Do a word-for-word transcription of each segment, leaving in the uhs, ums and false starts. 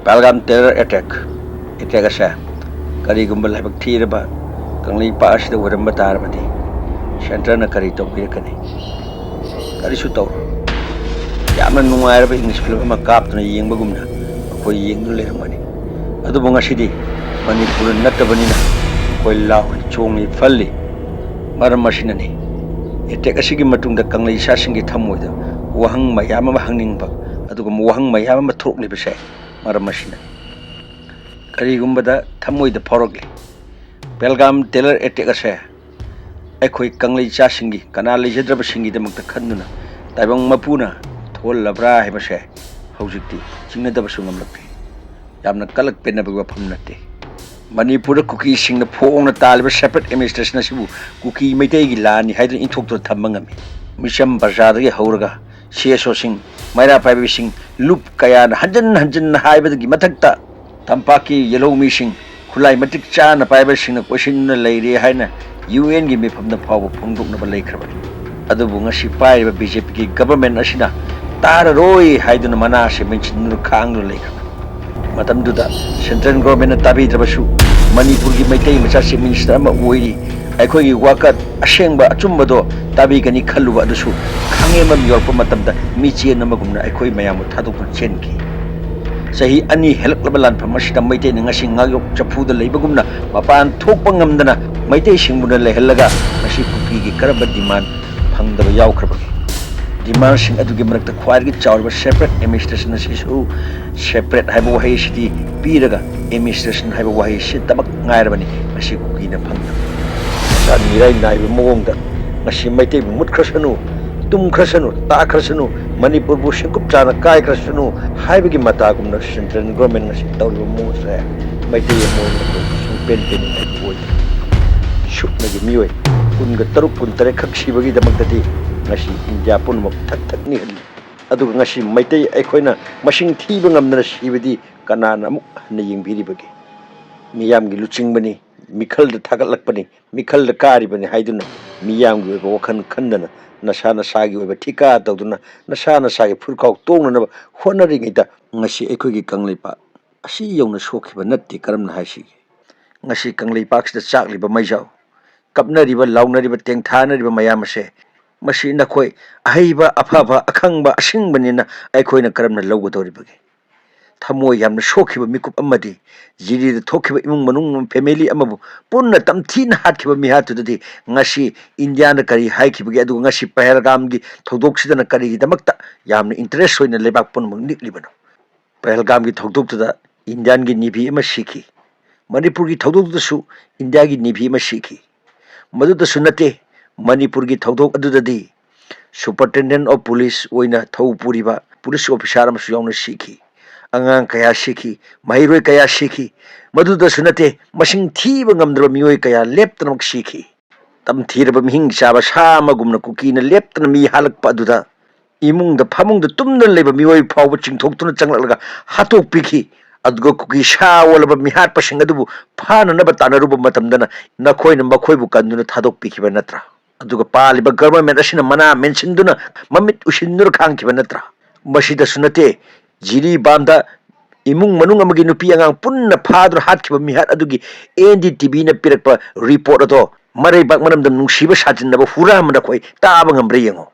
ꯄꯍꯜꯒꯥꯝ terror attack, attack ꯑꯁꯦ ꯀꯔꯤꯒꯨꯝꯕ ꯂꯥꯏꯕꯛ ꯊꯤꯔꯕ ꯀꯪꯂꯩꯄꯥꯛ ꯑꯁꯤꯗ ꯑꯣꯏꯔꯝꯕ ꯇꯥꯔꯕꯗꯤ centreꯅ ꯀꯔꯤ ꯇꯧꯕꯤꯔꯛꯀꯅꯤ? ꯀꯔꯤꯁꯨ ꯇꯧꯔꯣꯏ꯫ ꯌꯥꯝꯅ ꯅꯨꯡꯉꯥꯏꯔꯕ English film ꯑꯃ ꯀꯥꯞꯇꯨꯅ ꯌꯦꯡꯕꯒꯨꯝꯅ ꯑꯩꯈꯣꯏ ꯌꯦꯡꯗꯨꯅ ꯂꯩꯔꯝꯒꯅꯤ꯫ ꯑꯗꯨꯕꯨ ꯉꯁꯤꯗꯤ ꯃꯅꯤꯄꯨꯔ ꯅꯠꯇꯕꯅꯤꯅ ꯑꯩꯈꯣꯏ ꯂꯥꯎꯔꯤ, ꯆꯣꯡꯂꯤ, ꯐꯜꯂꯤ꯫ ꯃꯔꯝ ꯑꯁꯤꯅꯅꯤ attack ꯑꯁꯤꯒꯤ ꯃꯇꯨꯡꯗ ꯀꯪꯂꯩ ꯏꯆꯥꯁꯤꯡꯒꯤ ꯊꯃꯣꯏꯗ ꯋꯥꯍꯪ ꯃꯌꯥꯝ ꯑꯃ ꯍꯪꯅꯤꯡꯕ, ꯑꯗꯨꯒꯨꯝꯕ ꯋꯥꯍꯪ ꯃꯌꯥꯝ ꯑꯃ ꯊꯣꯛꯂꯤꯕꯁꯦ ꯃꯔꯝ ꯑꯁꯤꯅꯅꯤ꯫ ꯀꯔꯤꯒꯨꯝꯕꯗ ꯊꯃꯣꯏꯗ ꯐꯥꯎꯔꯛꯂꯤ, ꯄꯦꯜꯒꯥꯝ terror attack ꯑꯁꯦ ꯑꯩꯈꯣꯏ ꯀꯪꯂꯩ ꯏꯆꯥꯁꯤꯡꯒꯤ, ꯀꯅꯥ ꯂꯩꯖꯗ꯭ꯔꯕꯁꯤꯡꯒꯤꯗꯃꯛꯇ ꯈꯟꯗꯨꯅ ꯇꯥꯏꯕꯪ ꯃꯄꯨꯅ ꯊꯣꯛꯍꯜꯂꯕ꯭ꯔꯥ ꯍꯥꯏꯕꯁꯦ ꯍꯧꯖꯤꯛꯇꯤ ꯆꯤꯡꯅꯗꯕꯁꯨ ꯉꯝꯂꯛꯇꯦ꯫ ꯌꯥꯝꯅ ꯀꯂꯛ ꯄꯦꯟꯅꯕꯒꯤ ꯋꯥꯐꯝ ꯅꯠꯇꯦ꯫ ꯃꯅꯤꯄꯨꯔꯗ ꯀꯨꯀꯤꯁꯤꯡꯅ ꯐꯣꯡꯅ ꯇꯥꯜꯂꯤꯕ separate administration ꯑꯁꯤꯕꯨ ꯀꯨꯀꯤ ꯃꯩꯇꯩꯒꯤ ꯂꯥꯟꯅꯤ ꯍꯥꯏꯗꯨꯅ ꯏꯟꯊꯣꯛꯇꯨꯅ ꯊꯝꯕ ꯉꯝꯃꯤ꯫ ꯃꯤꯆꯝ ꯄ꯭ꯔꯖꯥꯗꯒꯤ ꯍꯧꯔꯒ CSOꯁꯤꯡ, ꯃꯩꯔꯥ ꯄꯥꯏꯕꯤꯁꯤꯡ, ꯂꯨꯞ ꯀꯌꯥꯅ ꯍꯟꯖꯤꯟ ꯍꯟꯖꯤꯟꯅ ꯍꯥꯏꯕꯗꯒꯤ ꯃꯊꯛꯇ ꯇꯝꯄꯥꯛꯀꯤ ꯌꯦꯜꯍꯧꯃꯤꯁꯤꯡ, ꯈꯨꯠꯂꯥꯏ ꯃꯇꯤꯛ ꯆꯥꯅ ꯄꯥꯏꯕꯁꯤꯡꯅ ꯀꯣꯏꯁꯤꯟꯗꯨꯅ ꯂꯩꯔꯦ ꯍꯥꯏꯅ UNꯒꯤ ꯃꯤꯐꯝꯗ ꯐꯥꯎꯕ ꯐꯣꯡꯗꯣꯛꯅꯕ ꯂꯩꯈ꯭ꯔꯕꯅꯤ꯫ ꯑꯗꯨꯕꯨ ꯉꯁꯤ ꯄꯥꯏꯔꯤꯕ BJPꯒꯤ government ꯑꯁꯤꯅ ꯇꯥꯔꯔꯣꯏ ꯍꯥꯏꯗꯨꯅ ꯃꯅꯥ ꯑꯁꯤ ꯃꯦꯟꯁꯤꯟꯗꯨꯅ ꯈꯥꯡꯗꯨꯅ ꯂꯩꯈ꯭ꯔꯕꯅꯤ꯫ ꯃꯇꯝꯗꯨꯗ central governmentꯅ ꯇꯥꯕꯤꯗ꯭ꯔꯕꯁꯨ ꯃꯅꯤꯄꯨꯔꯒꯤ ꯃꯩꯇꯩ ꯃꯆꯥ chief minister ꯑꯃ ꯑꯣꯏꯔꯤ, ꯑꯩꯈꯣꯏꯒꯤ ꯋꯥꯀꯠ ꯑꯁꯦꯡꯕ ꯑꯆꯨꯝꯕꯗꯣ ꯇꯥꯕꯤꯒꯅꯤ ꯈꯜꯂꯨꯕ ꯑꯗꯨꯁꯨ ꯈꯥꯡꯉꯦꯝꯕꯝ ꯌꯧꯔꯛꯄ ꯃꯇꯝꯗ ꯃꯤꯆꯦꯟ ꯑꯃꯒꯨꯝꯅ ꯑꯩꯈꯣꯏ ꯃꯌꯥꯝꯕꯨ ꯊꯥꯗꯣꯛꯇꯨꯅ ꯆꯦꯟꯈꯤ꯫ ꯆꯍꯤ ꯑꯅꯤ ꯍꯦꯜꯂꯛꯂꯕ ꯂꯥꯟꯐꯝ ꯑꯁꯤꯗ ꯃꯩꯇꯩꯅ ꯉꯁꯤ ꯉꯥꯌꯣꯛ ꯆꯐꯨꯗ ꯂꯩꯕꯒꯨꯝꯅ ꯃꯄꯥꯟ ꯊꯣꯛꯄ ꯉꯝꯗꯅ ꯃꯩꯇꯩꯁꯤꯡꯕꯨꯅ ꯂꯩꯍꯜꯂꯒ ꯉꯁꯤ ꯀꯨꯀꯤꯒꯤ ꯀꯔꯝꯕ demand ꯐꯪꯗꯕ ꯌꯥꯎꯈ꯭ꯔꯕꯒꯦ? Demandꯁꯤꯡ ꯑꯗꯨꯒꯤ ꯃꯔꯛꯇ ꯈ꯭ꯋꯥꯏꯗꯒꯤ ꯆꯥꯎꯔꯕ separate administration ꯑꯁꯤꯁꯨ separate ꯍꯥꯏꯕ ꯋꯥꯍꯩ ꯑꯁꯤꯗꯤ ꯄꯤꯔꯒ administration ꯍꯥꯏꯕ ꯋꯥꯍꯩ ꯑꯁꯤꯗꯃꯛ ꯉꯥꯏꯔꯕꯅꯤ ꯉꯁꯤ ꯀꯨꯀꯤꯅ ꯐꯪꯗꯕ꯫ ꯃꯆꯥ ꯃꯤꯔꯥꯏ ꯅꯥꯏꯕ ꯃꯑꯣꯡꯗ ꯉꯁꯤ ꯃꯩꯇꯩꯕꯨ ꯃꯨꯠꯈ꯭ꯔꯁꯅꯨ, ꯇꯨꯝꯈ꯭ꯔꯁꯅꯨ, ꯇꯥꯈ꯭ꯔꯁꯅꯨ, ꯃꯅꯤꯄꯨꯔꯕꯨ ꯁꯦꯡꯀꯨꯞ ꯆꯥꯅ ꯀꯥꯏꯈ꯭ꯔꯁꯅꯨ ꯍꯥꯏꯕꯒꯤ ꯃꯇꯥꯒꯨꯝꯅ central government ꯉꯁꯤ ꯇꯧꯔꯤꯕ ꯃꯑꯣꯡ ꯑꯁꯦ ꯃꯩꯇꯩ ꯑꯃ ꯑꯣꯏꯅ ꯑꯩꯈꯣꯏ ꯁꯨꯡꯄꯦꯟ ꯄꯦꯟꯅꯤꯡꯉꯥꯏ ꯑꯣꯏꯗꯦ꯫ ꯁꯨꯞꯅꯒꯤ ꯃꯤꯑꯣꯏ ꯀꯨꯟꯒ ꯇꯔꯨꯛ, ꯀꯨꯟꯇꯔꯦꯠ ꯈꯛ ꯁꯤꯕꯒꯤꯗꯃꯛꯇꯗꯤ ꯉꯁꯤ ꯏꯟꯗꯤꯌꯥ ꯄꯨꯝꯅꯃꯛ ꯊꯛ ꯊꯛ ꯅꯤꯛꯍꯜꯂꯤ꯫ ꯑꯗꯨꯒ ꯉꯁꯤ ꯃꯩꯇꯩ ꯑꯩꯈꯣꯏꯅ ꯃꯁꯤꯡ ꯊꯤꯕ ꯉꯝꯗꯅ ꯁꯤꯕꯗꯤ ꯀꯅꯥꯅ ꯑꯃꯨꯛ ꯍꯟꯅ ꯌꯦꯡꯕꯤꯔꯤꯕꯒꯦ? ꯃꯤꯌꯥꯝꯒꯤ ꯂꯨꯆꯤꯡꯕꯅꯤ, ꯃꯤꯈꯜꯗ ꯊꯥꯒꯠꯂꯛꯄꯅꯤ, ꯃꯤꯈꯜꯗ ꯀꯥꯔꯤꯕꯅꯤ ꯍꯥꯏꯗꯨꯅ ꯃꯤꯌꯥꯝꯒꯤ ꯑꯣꯏꯕ ꯋꯥꯈꯜ ꯈꯟꯗꯅ ꯅꯁꯥ ꯅꯁꯥꯒꯤ ꯑꯣꯏꯕ ꯊꯤꯀꯥ ꯇꯧꯗꯨꯅ ꯅꯁꯥ ꯅꯁꯥꯒꯤ ꯐꯨꯔꯨꯈꯥꯎ ꯇꯣꯡꯅꯅꯕ ꯍꯣꯠꯅꯔꯤꯉꯩꯗ ꯉꯁꯤ ꯑꯩꯈꯣꯏꯒꯤ ꯀꯪꯂꯩꯄꯥꯛ ꯑꯁꯤ ꯌꯧꯅ ꯁꯣꯛꯈꯤꯕ ꯅꯠꯇꯦ, ꯀꯔꯝꯅ ꯍꯥꯏꯁꯤꯒꯦ? ꯉꯁꯤ ꯀꯪꯂꯩꯄꯥꯛꯁꯤꯗ ꯆꯥꯛꯂꯤꯕ ꯃꯩꯖꯥꯎ, ꯀꯞꯅꯔꯤꯕ, ꯂꯥꯎꯅꯔꯤꯕ, ꯇꯦꯡꯊꯥꯅꯔꯤꯕ ꯃꯌꯥꯝ ꯑꯁꯦ, ꯃꯁꯤ ꯅꯈꯣꯏ ꯑꯍꯩꯕ, ꯑꯐꯕ, ꯑꯈꯪꯕ, ꯑꯁꯤꯡꯕꯅꯤꯅ ꯑꯩꯈꯣꯏꯅ ꯀꯔꯝꯅ ꯂꯧꯒꯗꯧꯔꯤꯕꯒꯦ? ꯊꯃꯣꯏ ꯌꯥꯝꯅ ꯁꯣꯛꯈꯤꯕ ꯃꯤꯀꯨꯞ ꯑꯃꯗꯤ ꯖꯤꯔꯤꯗ ꯊꯣꯛꯈꯤꯕ ꯏꯃꯨꯡ ꯃꯅꯨꯡ, ꯐꯦꯃꯤꯂꯤ ꯑꯃꯕꯨ ꯄꯨꯟꯅ ꯇꯝꯊꯤꯅ ꯍꯥꯠꯈꯤꯕ ꯃꯤꯍꯥꯠꯇꯨꯗꯗꯤ ꯉꯁꯤ ꯏꯟꯗꯤꯌꯥꯅ ꯀꯔꯤ ꯍꯥꯏꯈꯤꯕꯒꯦ? ꯑꯗꯨꯒ ꯉꯁꯤ ꯄꯍꯜꯒꯥꯝꯒꯤ ꯊꯧꯗꯣꯛꯁꯤꯗꯅ ꯀꯔꯤꯒꯤꯗꯃꯛꯇ ꯌꯥꯝꯅ ꯏꯟꯇꯔꯦꯁ ꯑꯣꯏꯅ ꯂꯩꯕꯥꯛ ꯄꯨꯝꯅꯃꯛ ꯅꯤꯛꯂꯤꯕꯅꯣ? ꯄꯍꯜꯒꯥꯝꯒꯤ ꯊꯧꯗꯣꯛꯇꯨꯗ ꯏꯟꯗꯤꯌꯥꯟꯒꯤ ꯅꯦꯚꯤ ꯑꯃ ꯁꯤꯈꯤ꯫ ꯃꯅꯤꯄꯨꯔꯒꯤ ꯊꯧꯗꯣꯛꯇꯨꯗꯁꯨ ꯏꯟꯗꯤꯌꯥꯒꯤ ꯅꯦꯚꯤ ꯑꯃ ꯁꯤꯈꯤ꯫ ꯃꯗꯨꯗꯁꯨ ꯅꯠꯇꯦ, ꯃꯅꯤꯄꯨꯔꯒꯤ ꯊꯧꯗꯣꯛ ꯑꯗꯨꯗꯗꯤ Superintendent of Police ꯑꯣꯏꯅ ꯊꯧ ꯄꯨꯔꯤꯕ ꯄꯨꯂꯤꯁ ꯑꯣꯐꯤꯁꯥꯔ ꯑꯃꯁꯨ ꯌꯥꯎꯅ ꯁꯤꯈꯤ꯫ ꯑꯉꯥꯡ ꯀꯌꯥ ꯁꯤꯈꯤ, ꯃꯍꯩꯔꯣꯏ ꯀꯌꯥ ꯁꯤꯈꯤ꯫ ꯃꯗꯨꯗꯁꯨ ꯅꯠꯇꯦ, ꯃꯁꯤꯡ ꯊꯤꯕ ꯉꯝꯗ꯭ꯔꯕ ꯃꯤꯑꯣꯏ ꯀꯌꯥ ꯂꯦꯞꯇꯅꯃꯛ ꯁꯤꯈꯤ꯫ ꯇꯝꯊꯤꯔꯕ ꯃꯤꯍꯤꯡ ꯆꯥꯕ ꯁꯥ ꯑꯃꯒꯨꯝꯅ ꯀꯨꯀꯤꯅ ꯂꯦꯞꯇꯅ ꯃꯤ ꯍꯥꯠꯂꯛꯄ ꯑꯗꯨꯗ ꯏꯃꯨꯡꯗ, ꯐꯃꯨꯡꯗ ꯇꯨꯝꯗꯨꯅ ꯂꯩꯕ ꯃꯤꯑꯣꯏ ꯐꯥꯎꯕ ꯆꯤꯡꯊꯣꯛꯇꯨꯅ ꯆꯪꯂꯛꯂꯒ ꯍꯥꯠꯇꯣꯛꯄꯤꯈꯤ꯫ ꯑꯗꯨꯒ ꯀꯨꯀꯤ ꯁꯥ ꯑꯣꯜꯂꯕ ꯃꯤꯍꯥꯠꯄꯁꯤꯡ ꯑꯗꯨꯕꯨ ꯐꯥꯅꯅꯕ ꯇꯥꯟꯅꯔꯨꯕ ꯃꯇꯝꯗꯅ ꯅꯈꯣꯏꯅ ꯃꯈꯣꯏꯕꯨ ꯀꯟꯗꯨꯅ ꯊꯥꯗꯣꯛꯄꯤꯈꯤꯕ ꯅꯠꯇ꯭ꯔꯥ? ꯑꯗꯨꯒ ꯄꯥꯜꯂꯤꯕ ꯒꯚꯔꯟꯃꯦꯟꯠ ꯑꯁꯤꯅ ꯃꯅꯥ ꯃꯦꯟꯁꯤꯟꯗꯨꯅ, ꯃꯃꯤꯠ ꯎꯏꯁꯤꯟꯗꯨꯅ ꯈꯥꯡꯈꯤꯕ ꯅꯠꯇ꯭ꯔꯥ? ꯃꯁꯤꯗꯁꯨ ꯅꯠꯇꯦ, ꯖꯤꯔꯤꯕꯥꯝꯗ ꯏꯃꯨꯡ ꯃꯅꯨꯡ ꯑꯃꯒꯤ ꯅꯨꯄꯤ ꯑꯉꯥꯡ ꯄꯨꯟꯅ ꯐꯥꯗꯨꯅ ꯍꯥꯠꯈꯤꯕ ꯃꯤꯍꯥꯠ ꯑꯗꯨꯒꯤ ꯑꯦꯟ ꯗꯤ ꯇꯤ ꯚꯤꯅ ꯄꯤꯔꯛꯄ ꯔꯤꯄꯣꯔꯠ ꯑꯗꯣ ꯃꯔꯩꯕꯥꯛ ꯃꯅꯝꯗ ꯅꯨꯡꯁꯤꯕ ꯁꯥꯖꯤꯟꯅꯕ ꯍꯨꯔꯥꯟꯕ ꯅꯈꯣꯏ ꯇꯥꯕ ꯉꯝꯕ꯭ꯔꯥ ꯌꯦꯡꯉꯣ꯫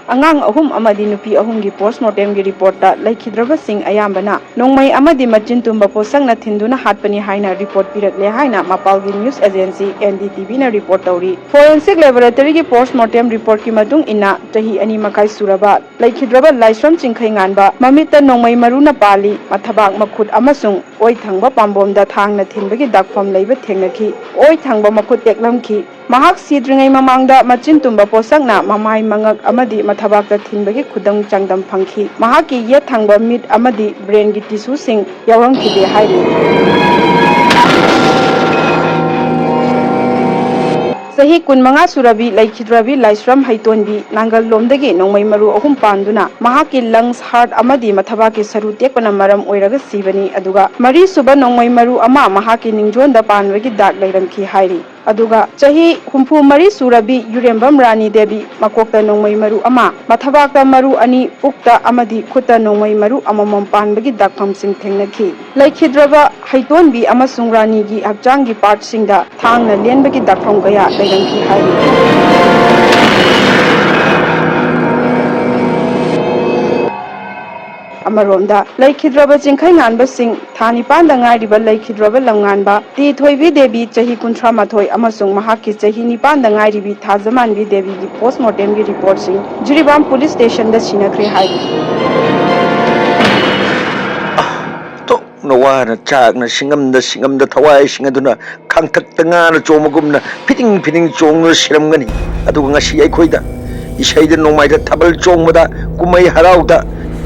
ꯑꯉꯥꯡ ꯑꯍꯨꯝ ꯑꯃꯗꯤ ꯅꯨꯄꯤ ꯑꯍꯨꯝꯒꯤ ꯄꯣꯁꯃꯣꯔꯇꯦꯝꯒꯤ ꯔꯤꯄꯣꯔꯠꯇ ꯂꯩꯈꯤꯗ꯭ꯔꯕꯁꯤꯡ ꯑꯌꯥꯝꯕꯅ ꯅꯣꯡꯃꯩ ꯑꯃꯗꯤ ꯃꯆꯤꯟ ꯇꯨꯝꯕ ꯄꯣꯠꯁꯛꯅ ꯊꯤꯟꯗꯨꯅ ꯍꯥꯠꯄꯅꯤ ꯍꯥꯏꯅ ꯔꯤꯄꯣꯔꯠ ꯄꯤꯔꯛꯂꯦ ꯍꯥꯏꯅ ꯃꯄꯥꯜꯒꯤ news agency N D T ꯚꯤꯅ ꯔꯤꯄꯣꯔꯠ ꯇꯧꯔꯤ꯫ ꯐꯣꯔꯦꯟꯁꯤꯛ ꯂꯦꯕꯣꯔꯦꯇꯔꯤꯒꯤ ꯄꯣꯁꯃꯣꯔꯇꯦꯝ ꯔꯤꯄꯣꯔꯠꯀꯤ ꯃꯇꯨꯡ ꯏꯟꯅ ꯆꯍꯤ ꯑꯅꯤ ꯃꯈꯥꯏ ꯁꯨꯔꯕ ꯂꯩꯈꯤꯗ꯭ꯔꯕ ꯂꯥꯏꯁ꯭ꯔꯝ ꯆꯤꯡꯈꯩꯉꯥꯟꯕ ꯃꯃꯤꯠꯇ ꯅꯣꯡꯃꯩ ꯃꯔꯨꯅ ꯄꯥꯜꯂꯤ, ꯃꯊꯕꯥꯛ, ꯃꯈꯨꯠ ꯑꯃꯁꯨꯡ ꯑꯣꯏ ꯊꯪꯕ ꯄꯥꯝꯕꯣꯝꯗ ꯊꯥꯡꯅ ꯊꯤꯟꯕꯒꯤ ꯗꯥꯛꯐꯝ ꯂꯩꯕ ꯊꯦꯡꯅꯈꯤ꯫ ꯑꯣꯏ ꯊꯪꯕ ꯃꯈꯨꯠ ꯇꯦꯛꯂꯝꯈꯤ꯫ ꯃꯍꯥꯛ ꯁꯤꯗ꯭ꯔꯤꯉꯩ ꯃꯃꯥꯡꯗ ꯃꯆꯤꯟ ꯇꯨꯝꯕ ꯄꯣꯠꯁꯛꯅ ꯃꯃꯥꯏ, ꯃꯉꯛ ꯑꯃꯗꯤ ꯃꯊꯕꯥꯛꯇ ꯊꯤꯟꯕꯒꯤ ꯈꯨꯗꯝ ꯆꯥꯡꯗꯝ ꯐꯪꯈꯤ꯫ ꯃꯍꯥꯛꯀꯤ ꯌꯦꯠ ꯊꯪꯕ ꯃꯤꯠ ꯑꯃꯗꯤ ꯕ꯭ꯔꯦꯟꯒꯤ ꯇꯤꯁꯨꯁꯤꯡ ꯌꯥꯎꯔꯝꯈꯤꯗꯦ ꯍꯥꯏꯔꯤ꯫ ꯆꯍꯤ ꯀꯨꯟꯃꯉꯥ ꯁꯨꯔꯕꯤ ꯂꯩꯈꯤꯗ꯭ꯔꯕꯤ ꯂꯥꯏꯁ꯭ꯔꯝ ꯍꯩꯇꯣꯟꯕꯤ ꯅꯥꯡꯒꯜ ꯂꯣꯝꯗꯒꯤ ꯅꯣꯡꯃꯩ ꯃꯔꯨ ꯑꯍꯨꯝ ꯄꯥꯟꯗꯨꯅ ꯃꯍꯥꯛꯀꯤ ꯂꯪꯁ, ꯍꯥꯔꯠ ꯑꯃꯗꯤ ꯃꯊꯕꯥꯛꯀꯤ ꯁꯔꯨ ꯇꯦꯛꯄꯅ ꯃꯔꯝ ꯑꯣꯏꯔꯒ ꯁꯤꯕꯅꯤ꯫ ꯑꯗꯨꯒ ꯃꯔꯤꯁꯨꯕ ꯅꯣꯡꯃꯩ ꯃꯔꯨ ꯑꯃ ꯃꯍꯥꯛꯀꯤ ꯅꯤꯡꯖꯣꯟꯗ ꯄꯥꯟꯕꯒꯤ ꯗꯥꯛ ꯂꯩꯔꯝꯈꯤ ꯍꯥꯏꯔꯤ꯫ ꯑꯗꯨꯒ ꯆꯍꯤ ꯍꯨꯝꯐꯨ ꯃꯔꯤ ꯁꯨꯔꯕꯤ ꯌꯨꯔꯦꯝꯕꯝ ꯔꯥꯅꯤ ꯗꯦꯕꯤ ꯃꯀꯣꯛꯇ ꯅꯣꯡꯃꯩ ꯃꯔꯨ ꯑꯃ, ꯃꯊꯕꯥꯛꯇ ꯃꯔꯨ ꯑꯅꯤ, ꯄꯨꯛꯇ ꯑꯃꯗꯤ ꯈꯨꯠꯇ ꯅꯣꯡꯃꯩ ꯃꯔꯨ ꯑꯃꯃꯝ ꯄꯥꯟꯕꯒꯤ ꯗꯥꯛꯐꯝꯁꯤꯡ ꯊꯦꯡꯅꯈꯤ꯫ ꯂꯩꯈꯤꯗ꯭ꯔꯕ ꯍꯩꯇꯣꯟꯕꯤ ꯑꯃꯁꯨꯡ ꯔꯥꯅꯤꯒꯤ ꯍꯛꯆꯥꯡꯒꯤ ꯄꯥꯔꯠꯁꯤꯡꯗ ꯊꯥꯡꯅ ꯂꯦꯟꯕꯒꯤ ꯗꯥꯛꯐꯝ ꯀꯌꯥ ꯂꯩꯔꯝꯈꯤ ꯍꯥꯏꯔꯤ꯫ ꯑꯃꯔꯣꯝꯗ, ꯂꯩꯈꯤꯗ꯭ꯔꯕ ꯆꯤꯡꯈꯩꯉꯥꯟꯕꯁꯤꯡ, ꯊꯥ ꯅꯤꯄꯥꯟꯗ ꯉꯥꯏꯔꯤꯕ ꯂꯩꯈꯤꯗ꯭ꯔꯕ ꯂꯝꯉꯥꯟꯕ ꯇꯤ ꯊꯣꯏꯕꯤ ꯗꯦꯕꯤ, ꯆꯍꯤ ꯀꯨꯟꯊ꯭ꯔꯥ ꯃꯥꯊꯣꯏ, ꯑꯃꯁꯨꯡ ꯃꯍꯥꯛꯀꯤ ꯆꯍꯤ ꯅꯤꯄꯥꯟꯗ ꯉꯥꯏꯔꯤꯕꯤ ꯊꯥꯖꯃꯥꯟꯕꯤ ꯗꯦꯕꯤꯒꯤ ꯄꯣꯁꯃꯣꯔꯇꯦꯝꯒꯤ ꯔꯤꯄꯣꯔꯠꯁꯤꯡ ꯖꯤꯔꯤꯕꯥꯝ ꯄꯨꯂꯤꯁ ꯁ꯭ꯇꯦꯁꯟꯗ ꯁꯤꯟꯅꯈ꯭ꯔꯦ ꯍꯥꯏꯔꯤ꯫ ꯊꯣꯛꯅ ꯋꯥꯅ ꯆꯥꯛꯅ ꯁꯤꯡꯉꯝꯗ ꯁꯤꯡꯉꯝꯗ ꯊꯋꯥꯏ ꯁꯤꯡ ꯑꯗꯨꯅ ꯈꯥꯡꯊꯛꯇ ꯉꯥꯅ ꯆꯣꯡꯕꯒꯨꯝꯅ ꯐꯤꯗꯤꯡ ꯐꯤꯗꯤꯡ ꯆꯣꯡꯗꯨꯅ ꯁꯤꯔꯝꯒꯅꯤ꯫ ꯑꯗꯨꯒ ꯉꯁꯤ ꯑꯩꯈꯣꯏꯗ ꯏꯁꯩꯗ ꯅꯣꯡꯃꯥꯏꯗ ꯊꯥꯕꯜ ꯆꯣꯡꯕꯗ ꯀꯨꯝꯍꯩ ꯍꯔꯥꯎꯗ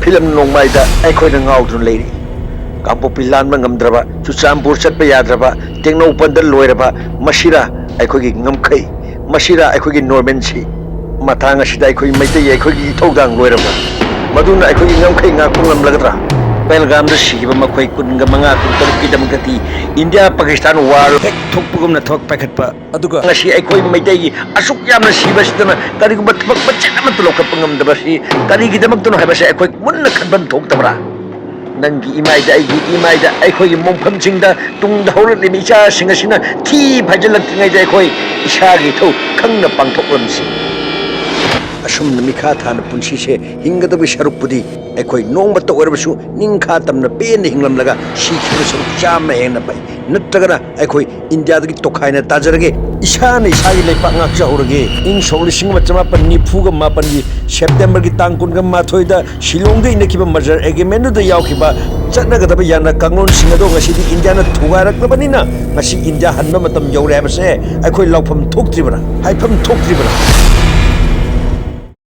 ꯐꯤꯂꯝ ꯅꯣꯡꯃꯥꯏꯗ ꯑꯩꯈꯣꯏꯅ ꯉꯥꯎꯗꯨꯅ ꯂꯩꯔꯤ꯫ ꯀꯥꯡꯄꯣꯛꯄꯤ ꯂꯥꯟꯕ ꯉꯝꯗ꯭ꯔꯕ, ꯆꯨꯔꯆꯥꯟꯄꯨꯔ ꯆꯠꯄ ꯌꯥꯗ꯭ꯔꯕ, ꯇꯦꯡꯅꯧꯄꯜꯗ ꯂꯣꯏꯔꯕ, ꯃꯁꯤꯔꯥ ꯑꯩꯈꯣꯏꯒꯤ ꯉꯝꯈꯩ? ꯃꯁꯤꯔꯥ ꯑꯩꯈꯣꯏꯒꯤ ꯅꯣꯔꯃꯦꯟꯁꯤ? ꯃꯇꯥꯡ ꯑꯁꯤꯗ ꯑꯩꯈꯣꯏ ꯃꯩꯇꯩ ꯑꯩꯈꯣꯏꯒꯤ ꯏꯊꯧꯗꯥꯡ ꯂꯣꯏꯔꯕ꯭ꯔꯥ? ꯃꯗꯨꯅ ꯑꯩꯈꯣꯏꯒꯤ ꯉꯝꯈꯩ ꯉꯥꯛꯄ ꯉꯝꯂꯒꯗ꯭ꯔꯥ? ꯄꯦꯜꯒꯥꯝꯗ ꯁꯤꯈꯤꯕ ꯃꯈꯣꯏ ꯀꯨꯟꯒ ꯃꯉꯥ, ꯀꯨꯟꯇꯔꯨꯛꯀꯤꯗꯃꯛꯇꯗꯤ ꯏꯟꯗꯤꯌꯥ ꯄꯥꯀꯤꯁꯇꯥꯟ ꯋꯥꯔ ꯍꯦꯛ ꯊꯣꯛꯄꯒꯨꯝꯅ ꯊꯕꯛ ꯄꯥꯏꯈꯠꯄ, ꯑꯗꯨꯒ ꯉꯁꯤ ꯑꯩꯈꯣꯏ ꯃꯩꯇꯩꯒꯤ ꯑꯁꯨꯛ ꯌꯥꯝꯅ ꯁꯤꯕꯁꯤꯗꯅ ꯀꯔꯤꯒꯨꯝꯕ ꯊꯕꯛ ꯃꯆꯦꯠ ꯑꯃꯠꯇ ꯂꯧꯈꯠꯄ ꯉꯝꯗꯕꯁꯤ ꯀꯔꯤꯒꯤꯗꯃꯛꯇꯅꯣ ꯍꯥꯏꯕꯁꯦ ꯑꯩꯈꯣꯏ ꯃꯨꯟꯅ ꯈꯟꯐꯝ ꯊꯣꯛꯇꯕ꯭ꯔꯥ? ꯅꯪꯒꯤ ꯏꯃꯥꯏꯗ, ꯑꯩꯒꯤ ꯏꯃꯥꯏꯗ, ꯑꯩꯈꯣꯏꯒꯤ ꯃꯣꯡꯐꯝꯁꯤꯡꯗ ꯇꯨꯡꯗ ꯍꯧꯔꯛꯂꯤꯕ ꯏꯆꯥꯁꯤꯡ ꯑꯁꯤꯅ ꯊꯤ ꯐꯥꯏꯖꯤꯜꯂꯛꯇ꯭ꯔꯤꯉꯩꯗ ꯑꯩꯈꯣꯏ ꯏꯁꯥꯒꯤ ꯏꯊꯧ ꯈꯪꯅ ꯄꯥꯡꯊꯣꯛꯂꯝꯁꯤ꯫ ꯑꯁꯨꯝꯅ ꯃꯤꯈꯥ ꯊꯥꯅ ꯄꯨꯟꯁꯤꯁꯦ ꯍꯤꯡꯒꯗꯕꯒꯤ ꯁꯔꯨꯛꯄꯨꯗꯤ ꯑꯩꯈꯣꯏ ꯅꯣꯡꯃꯇ ꯑꯣꯏꯔꯕꯁꯨ ꯅꯤꯡꯈꯥ ꯇꯝꯅ ꯄꯦꯟꯅ ꯍꯤꯡꯂꯝꯂꯒ ꯁꯤꯈꯤꯕ ꯁꯔꯨꯛ ꯆꯥꯝꯃ ꯍꯦꯟꯅ ꯐꯩ꯫ ꯅꯠꯇ꯭ꯔꯒꯅ ꯑꯩꯈꯣꯏ ꯏꯟꯗꯤꯌꯥꯗꯒꯤ ꯇꯣꯈꯥꯏꯅ ꯇꯥꯖꯔꯒꯦ, ꯏꯁꯥꯅ ꯏꯁꯥꯒꯤ ꯂꯩꯄꯥꯛ ꯉꯥꯛꯆꯍꯧꯔꯒꯦ꯫ ꯏꯪ ꯁꯣꯛ ꯂꯤꯁꯤꯡ ꯑꯃ ꯆꯃꯥꯄꯟ ꯅꯤꯐꯨꯒ ꯃꯥꯄꯟꯒꯤ ꯁꯦꯞꯇꯦꯝꯕꯔꯒꯤ ꯇꯥꯡ ꯀꯨꯟꯒ ꯃꯥꯊꯣꯏꯗ ꯁꯤꯂꯣꯡꯗ ꯏꯅꯈꯤꯕ ꯃꯔꯖꯔ ꯑꯦꯒ꯭ꯔꯤꯃꯦꯟꯗꯨꯗ ꯌꯥꯎꯈꯤꯕ ꯆꯠꯅꯒꯗꯕ ꯌꯥꯅ ꯀꯥꯡꯂꯣꯟꯁꯤꯡ ꯑꯗꯣ ꯉꯁꯤꯗꯤ ꯏꯟꯗꯤꯌꯥꯅ ꯊꯨꯒꯥꯏꯔꯛꯂꯕꯅꯤꯅ ꯉꯁꯤ ꯏꯟꯗꯤꯌꯥ ꯍꯟꯕ ꯃꯇꯝ ꯌꯧꯔꯦ ꯍꯥꯏꯕꯁꯦ ꯑꯩꯈꯣꯏ ꯂꯥꯎꯐꯝ ꯊꯣꯛꯇ꯭ꯔꯤꯕ꯭ꯔꯥ? ꯍꯥꯏꯐꯝ ꯊꯣꯛꯇ꯭ꯔꯤꯕ꯭ꯔꯥ?